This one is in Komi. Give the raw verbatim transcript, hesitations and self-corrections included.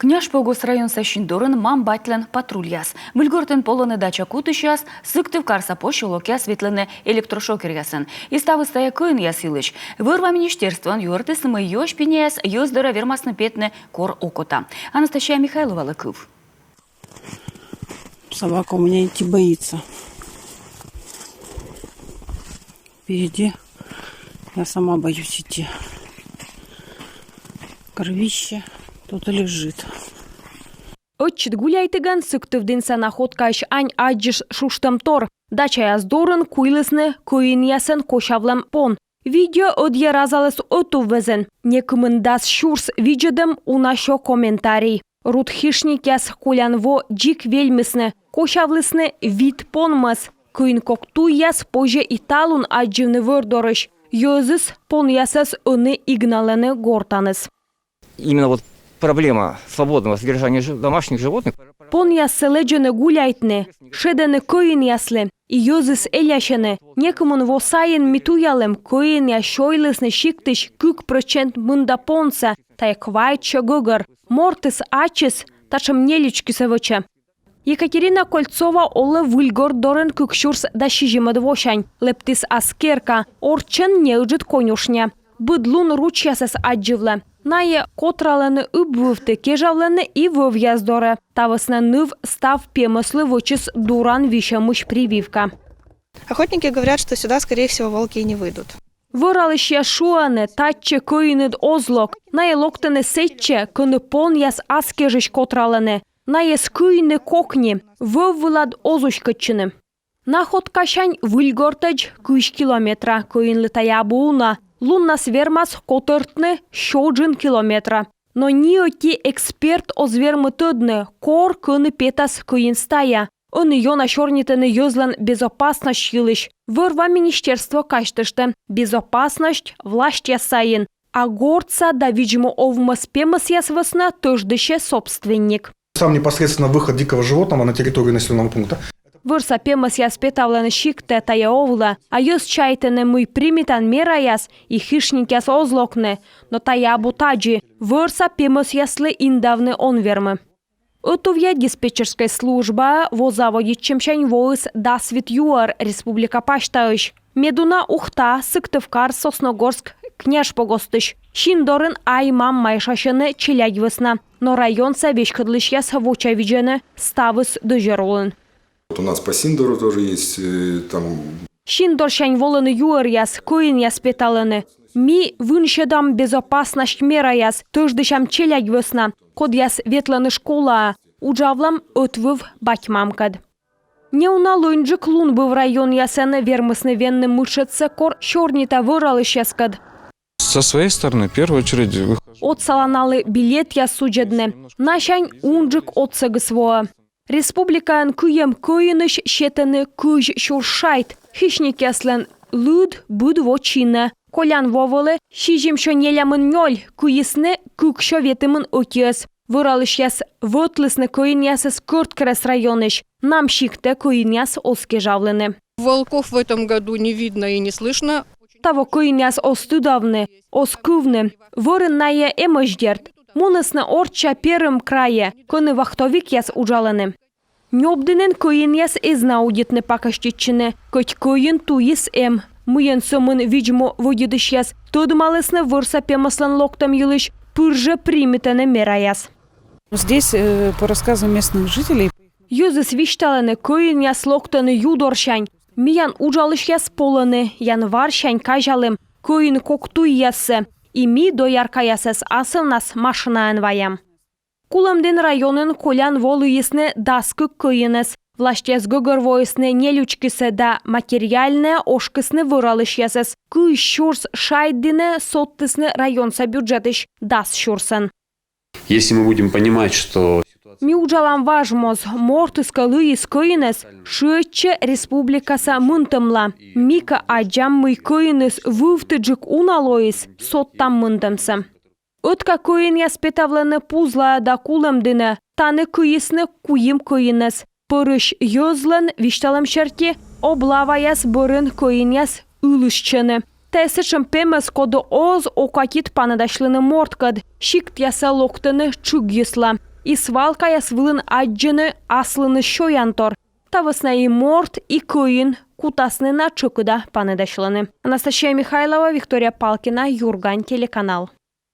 Княжпогост районса Синдорын мам-батьлӧн патрульяс. Выльгортын полӧны дача кутысьяс, Сыктывкарса посёлокъяс ветлӧны электрошокеръясӧн. И ставыс тайӧ кӧинъяс йылысь. Вӧр-ва министерствоын юӧртісны, мый ёсь пиняяс йӧз дорӧ вермасны петны кор окота. Анастасия Михайловалы кыв. Собака у меня идти боится. Впереди я сама боюсь идти. Кровище тут лежит. Ӧтчыд гуляйтігӧн Сыктывдінса Находкаысь ань аддзис шуштӧм тор. Дачаяс дорын куйлісны кӧинъясӧн косявлӧм пон. Видео ӧдйӧ разаліс ӧтуввезйын. Некымын дас сюрс видзӧдӧм, уна сё комментарий. Руд хищникъяс колян во дзик вельмисны, косявлісны вит пон мӧс. Кӧин кок туйяс позьӧ и талун аддзывны вӧр дорысь. Йӧзыс понъясӧс ӧні игналӧны гортаныс. Именно вот проблема свободного содержания жи-, домашних животных. Понъяссӧ лэдзӧны гуляйтны, шедӧны кӧинъяслы, и йӧзыс элясьӧны. Некымын во сайын ми туялім, кӧинъяс сёйлісны сиктысь кык прӧчент мында понсӧ, тайӧ квайтсё гӧгӧр. Мортыс ачыс татшӧм нелючкисӧ вӧчӧ. Екатерина Кольцова олӧ Выльгорт дорын кык сюрс дас сизимӧд восянь. Лэптіс ас керка, орччӧн неыджыд конюшня. Быд лун ручьясӧс аддзывлӧ. Найӧ котралӧны ыб вывті, кежавлӧны и вӧвъяс дорӧ. Та вӧсна ныв став пемӧслы вӧчис дуран висьӧмысь прививка. Охотники говорят, что сюда, скорее всего, волки и не выйдут. Вӧралысьяс шуӧны, татчӧ кӧиныд оз лок. Найӧ локтӧны сэтчӧ, кӧні понъяс ас кежысь котралӧны. Найӧс кыйны кокни, вӧв вылад оз уськӧдчыны. Находкасянь Выльгортӧдз кызь километра, кӧинлы тайӧ абу уна. Луннас вермас котӧртны сё джын километра. Но ни ӧти эксперт оз вермы тӧдны, кор кӧні петас кӧин стая. Ӧні ёна сёрнитӧны йӧзлӧн безопасность йылысь. Вӧр-ва министерство казьтыштӧ: безопасность властьяс сайын, а гортса да видз-му овмӧс пемӧсъяс вӧсна тӧждысьӧ собственник. Сам непосредственно выход дикого животного на территорию населённого пункта. Вӧрса пемӧсъяс петавлӧны сиктӧ, тайӧ овлӧ, а йӧз чайтӧны, мый примитан мераяс, и хищникъяс оз локны. Но тайӧ абу тадзи, вӧрса пемӧсъяслы индавны он вермы. Ӧтувъя диспетчерскӧй службаӧ во заводитчӧмсянь воис дас вит юӧр республика пасьтаысь. Медуна Ухта, Сыктывкар, Сосногорск, Княжпогостысь. Синдорын ай-мам майшасьӧны челядь вӧсна. Но районса веськӧдлысьяс вочавидзӧны, ставыс дӧзьӧр улын. Вот у нас по Синдору тоже есть, э, там. Синдорсянь волӧны юӧръяс, кӧинъяс петалӧны. Ми вынсьӧдам безопасность мераяс, тӧждысям челядь вӧсна, кодъяс ветлӧны школаӧ, уджавлам ӧтвыв бать-мамкӧд. Неуна лӧньджык лунбыв районъясӧн вермисны венны мытшӧдсӧ, кор сёрнита вӧралысьяскӧд. Со своей стороны, в первую очередь, выхожу. Отсала налы билетъяс судзӧдны. Насянь унджык отсӧгыс воӧ. Республикаын кыйӧм кӧинысь сетӧны кызь сюрс шайт. Хищникъяслӧн лыд быд во чинӧ. Колян во вылӧ сизимсё нелямын нёль, кыйисны кыксё ветымын ӧтиӧс. Вӧралысьяс вӧтлісны кӧинъясӧс Кӧрткерӧс районысь. Нам сиктӧ кӧинъяс оз кежавлыны. Волков в этом году не видно и не слышно. Таво кӧинъяс оз тыдавны, оз кывны. Вӧрын найӧ эмӧсь, дерт. Мунісны орчча Перым крайӧ, кӧні вахтовикъяс уджалӧны. Нёбдінын кӧинъяс эз на удитны пакӧститчыны, кӧть кӧин туйыс эм. Мыйӧн сӧмын видз-му вӧдитысьяс тӧдмалісны вӧрса пемӧслӧн локтӧм йылысь, пыр жӧ примитӧны мераяс. Здесь, э, по рассказам местных жителей. Йӧзыс висьталӧны, кӧинъяс локтӧны ю дорсянь. Миян уджалысьяс полӧны, январсянь казялім, кӧин кок туйяссӧ, и ми дояркаясӧс асывнас машинаӧн ваям. Кулӧмдін районын колян во лыйисны дас кык кӧинӧс. Властьяс гӧгӧрвоисны нелючкисӧ да материальнӧя ошкисны вӧралысьясӧс. Кызь сюрс шайт дінӧ содтісны районса бюджетысь дас сюрсӧн. Если мы будем понимать, что... Ми уджалам важ моз, мортыс кӧ лыйис кӧинӧс, шыӧдчӧ республикаса мынтӧмла. Ми кӧ аддзам, мый кӧиныс вывтіджык уна лоис, содтам мынтӧмсӧ. Ӧтка кӧинъяс петавлӧны Пузлаӧ да Кулӧмдінӧ, тані кыйисны куим кӧинӧс. Пӧрысь йӧзлӧн висьталӧм серти, облаваяс бӧрын кӧинъяс ылісчӧны. Тайӧ сэтшӧм пемӧс, коді оз окатит паныдасьлыны морткӧд, сиктъясӧ локтӧны тшыгйысла. И свалкаяс вылын аддзӧны аслыныс сёянтор. Та вӧсна и морт, и кӧин кутасны на тшӧкыда паныдасьлыны. Анастасия Михайлова, Виктория Палкина, «Юрган» телеканал.